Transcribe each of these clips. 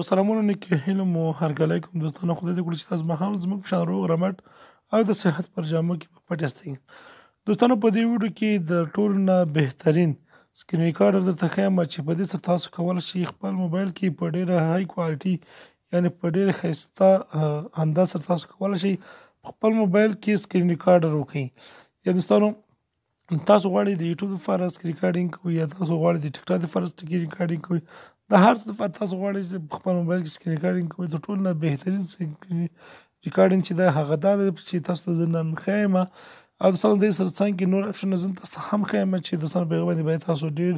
سلامونه نیکې هیلو مو هرکلی کوم دوستانو. خدای دې وکړي چې تاسو به هم زموږ په شان روغ رمټ او د صحت پر جامو کې په پټ یاستئ. دوستانو په دې ویډیو کې د ټولو نه بهترین screen recorder درته ښیم چې په دې سره تاسو کولی شئ خپل موبایل کې په ډېره high quality، یعنې په ډېره ښایسته انداز سره تاسو کولی شئ په خپل موبایل کې screen recorder وکړئ. یا دوستانو تاسو غواړئ د یوټیوب لپاره screen recording کوئ، یا تاسو غواړئ د ټیک ټاک لپاره screen recording کوئ، د هر څه لپاره تاسو غواړئ چې په خپل موبایل کې screen recording کوئ. تر ټولو نه بهترین screen recording چې ده هغه دا دی چې تاسو ته زه نن ښیم. او دوستانو دې سره څنګ کې نور اپشنونه زه تاسو ته هم ښیم چې دوستانو په هغه باندې باید تاسو ډېر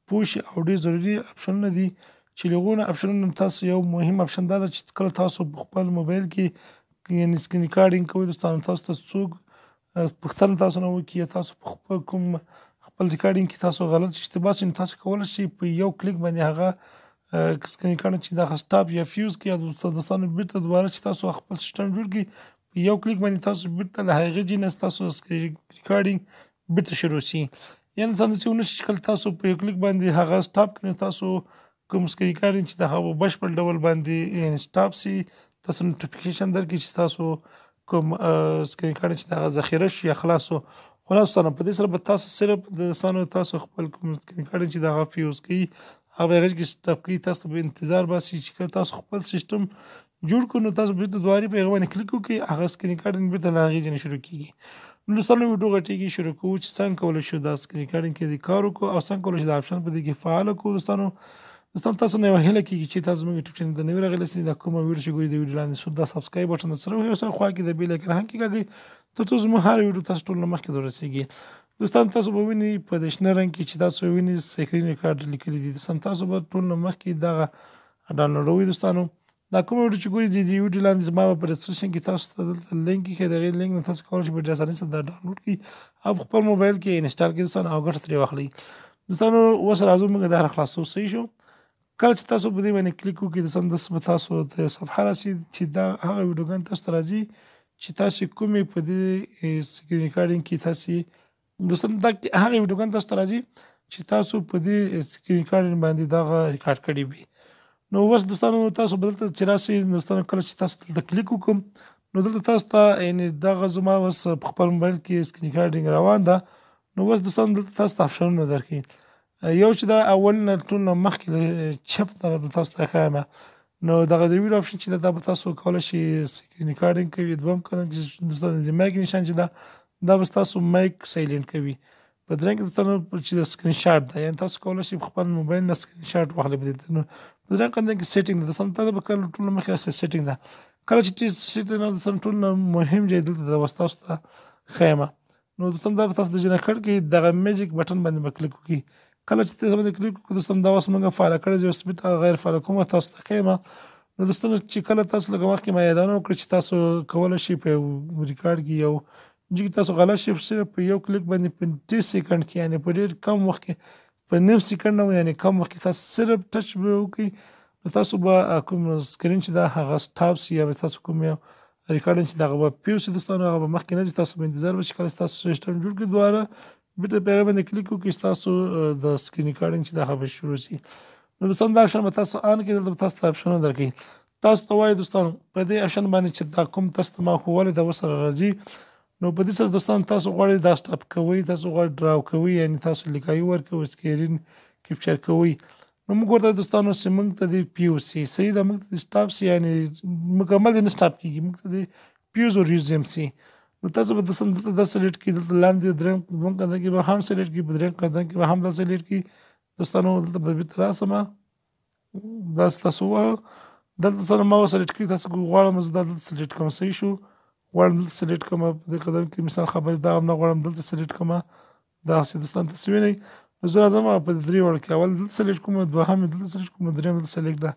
پوه شئ او ډېر ضروري اپشنونه دي چې له هغو نه اپشنونه تاسو یو مهم اپشن دا ده چې کله تاسو په خپل موبایل کې یعنې screen recording کوئ دوستانو، تاسو ته څوک پوښتنه تاسو نه وکړي یا تاسو په خپل کوم خپل recording کې تاسو غلط اشتباه شئ، نو تاسو کولی شئ په یو کلیک باندې هغه screen recording چې دغه stop یا pause کړي، یا دوستانو بېرته دوباره چې تاسو خپل سیستم جوړ کړئ په یو کلیک باندې تاسو بېرته له هغې ځای نه ستاسو screen recording بېرته شروع شي. یعنې څنګه چې ونه شي چې کله تاسو په یو کلیک باندې هغه stop کړئ، نو تاسو کوم screen recording چې د هغه په بشپړ ډول باندې یعنې stop شي، تاسو notification درکړي چې تاسو کوم screen recording چې دغه ذخیره شو یا خلاص شو. خو نه دوستانو په دې سره به تاسو صرف د دوستانو تاسو خپل کوم screen recording چې دغه pause کوي هغه به هغې کې stop کوي، تاسو ته به انتظار باسي چې کله تاسو خپل سیستم جوړ کړو نو تاسو بېرته دوارې په هغه باندې کلیک وکړئ، هغه screen recording بېرته له هغې ځای نه شروع کېږي. نو دوستانو ویډیو غټېږي، شروع کوو چې څنګه کولی شو دا screen recording کې دې کار وکړو او څنګه کولی شو دا اپشن په دې کې فعال کړو. دوستانو تاسو نه یوه هیله کېږي چې تاسو زموږ یوټیوب channel ته نوي راغلي یاست، دا کومه ویډیو چې ګورئ د ویډیو لاندې سور دا subscribe button درسره وهئ او سره خوا کې د bell icon هم کېکاږئ تر څو زموږ هر ویډیو تاسو ټولو نه مخکې دررسېږي. دوستان تاسو به وینئ په دې شنه رنګ کې چې تاسو وینئ screen record لیکلي دي. دوستان تاسو به ټول نه مخکې دغه ډاونلوډوئ. دوستانو دا کومه ویډیو چې ګورئ د دې ویډیو لاندې زما به په description کې تاسو ته دلته لینک ایښی، د هغې لینک نه تاسو کولی شئ په ډېر اسانۍ سره دا ډاونلوډ کړئ او په خپل موبایل کې install کړئ دوستانو او ګټه ترې واخلئ. دوستانو اوس راځو موږ دا خلاصو صحیح شو. کله چې تاسو په دې باندې کلیک وکړئ دوستانو داسې به تاسو ته یو صفحه راشي چې دا هغه ویډیوګان تاسو ته راځي چې تاسو کومې په دې screen recording کې تاسو دوستانو دا هغه ویډیوګان تاسو ته راځي چې تاسو په دې screen recording باندې دغه ریکارډ کړي وي. نو اوس دوستانو تاسو به دلته چې راشئ دوستانو کله چې تاسو دلته کلیک وکړم نو دلته تاسو ته یعنې دغه زما اوس په خپل موبایل کې screen recording روان ده. نو اوس دوستانو دلته تاسو ته اپشنونه درکوي. یو چې دا اول نه ټول نه مخکې له چپ طرف نه تاسو ته ښایم، نو دغه د ویډیو اپشن چې ده دا به تاسو کولی شئ screen recording کوي. دویم قدم کې دوستانو د mic نشان چې ده دا به ستاسو mic silent کوي. په دریم کې دوستانو چې د screen shot ده، یعنې تاسو کولی شئ په خپل موبایل نه screen shot واخلئ په دې. نو په دریم قدم کې setting ده دوستانو، تاسو به کله ټول مخکې راسئ setting ده. کله چې setting ده دوستانو ټول نه مهم ځای دلته ده اوس تاسو ته ښایم. نو دوستانو دا به تاسو د جنه کړ کې دغه magic button باندې به کلیک وکړئ. کله چې تاسو باندې کلیک وکړئ دوستانو دا اوس موږ فعاله کړی، زه اوس بېرته غیر فعاله کوم تاسو ته ښایم. نو دوستانو چې کله تاسو لکه مخکې ما یادونه وکړه چې تاسو کولی شئ په یو ریکارډ کې یو چې تاسو غلط شئ صرف په یو کلیک باندې په 30 سیکنډ کې، یعنې په ډېر کم وخت کې په نیم سیکنډ نه یعنې کم وخت کې تاسو صرف touch به وکړئ نو تاسو به کوم screen چې ده هغه stop شي یا به تاسو کوم یو recording چې دغه به pause شي دوستانو، هغه به مخکې نه ځي. تاسو به انتظار وشي کله چې تاسو سیستم جوړ کړئ دوباره بېرته په هغې باندې کلیک وکړئ ستاسو د screen recording چې ده هغه به شروع شي. نو دوستانو دا اپشن به تاسو on کړئ، دلته به تاسو ته اپشنونه درکوي. تاسو ته وایي دوستانو په دې اپشن باندې چې دا کوم تاسو ته ما ښوولی دا ورسره راځي. نو په دې سره دوستان تاسو غواړئ دا stop کوئ، تاسو غواړئ draw کوئ، یعنې تاسو لیکایي ورکوئ، screen capture کوئ. نو موږ ورته دوستانو چې موږ ته دې pause شي، صحیح ده، موږ ته دې stop شي، یعنې مکمل دې نه stop کېږي، موږ ته دې pause او resume شي. نو تاسو به دوستان دلته دا select کړئ، دلته لاندې دریم دویم قدم کې به هم select کړئ، په دریم قدم کې به هم دا select کړئ. دوستانو دلته به بېرته راسم، دا ستاسو وه دلته سره ما select کړي، تاسو غواړم زه دا دلته select کړم، صحیح شو، غواړم دلته select کړم. په دې قدم کې مثال خبرې دا هم نه غواړم دلته select کړم، دغسې دوستان تاسو وینئ. نو زه راځم په دې درې واړو کې اول دلته select کوم، دوهم یې دلته select کوم، دریم دلته select ده.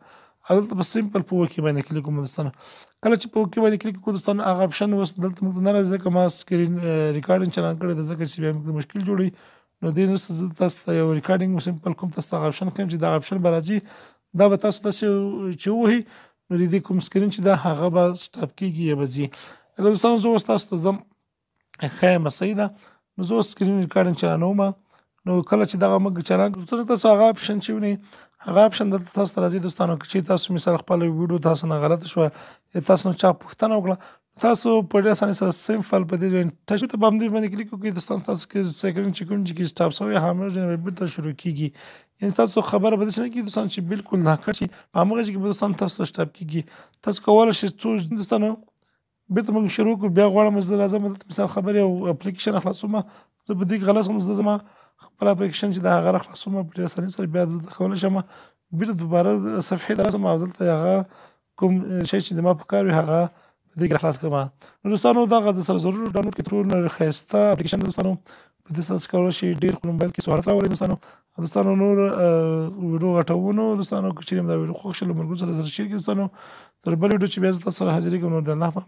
او دلته په simple په OK باندې کلیک کوم دوستانو. کله چې په OK باندې کلیک کوم دوستانو هغه اپشن اوس دلته موږ ته نه راځي، ځکه ما screen recording چالان کړی دی، ځکه چې بیا موږ ته مشکل جوړوي. نو دې وروسته زه تاسو ته یو recording simple کوم، تاسو ته هغه اپشن ښیم چې دغه اپشن به راځي، دا به تاسو داسې چې ووهئ نو د دې کوم screen چې ده هغه به stop کېږي یا به ځي. لکه دوستانو زه اوس تاسو ته ځم ښیم، صحیح ده. نو زه اوس screen recording چالانوم. نو کله چې دغه موږ چالان کړو، تاسو هغه اپشن چې وینئ، هغه اپشن دلته تاسو ته راځي دوستانو. که چیرې تاسو مثال خپله ویډیو تاسو نه غلطه شوه یا تاسو نه چا پوښتنه وکړه، تاسو په ډېر اسانۍ سره simple په دې باندې touch ته په همدې باندې کلیک وکړئ دوستان. تاسو کې سکرین چې کوم چې stop شوی، هغه ځای به بیرته شروع کیږي. یعنې ستاسو خبره به داسې نه کېږي دوستان چې بالکل دا cut شي، په همغه ځای کې به دوستان تاسو ته stop کیږي. تاسو کولی شئ څو دوستانو بیرته موږ شروع کړو. بیا غواړم زه راځم دلته مثال خبرې او اپلیکیشن خلاصوم، زه په دې کې غلط شوم، زه زما خپل اپلیکیشن چې د هغه راخلاصوم په ډېر اسانۍ سره. بیا دلته کولی شم بیرته دوباره صفحې ته راځم او دلته هغه کوم شی چې د ما په کار وي، هغه په دې کې راخلاص کړم. نو دوستانو، دغه د سره ضرور ډاونلوډ کړئ، ټول ښایسته اپلیکیشن دوستانو. په دې سره تاسو کولی شئ ډېر خپل موبایل کې سهولت راولئ دوستانو. دوستانو، نور ویډیو غټونو دوستانو، که چیرې دا ویډیو خوښ شي، له ملګرو سره share کړئ دوستانو. تر بلې ویډیو چې بیا زه تاسو سره حاضرېږم، نو د الله په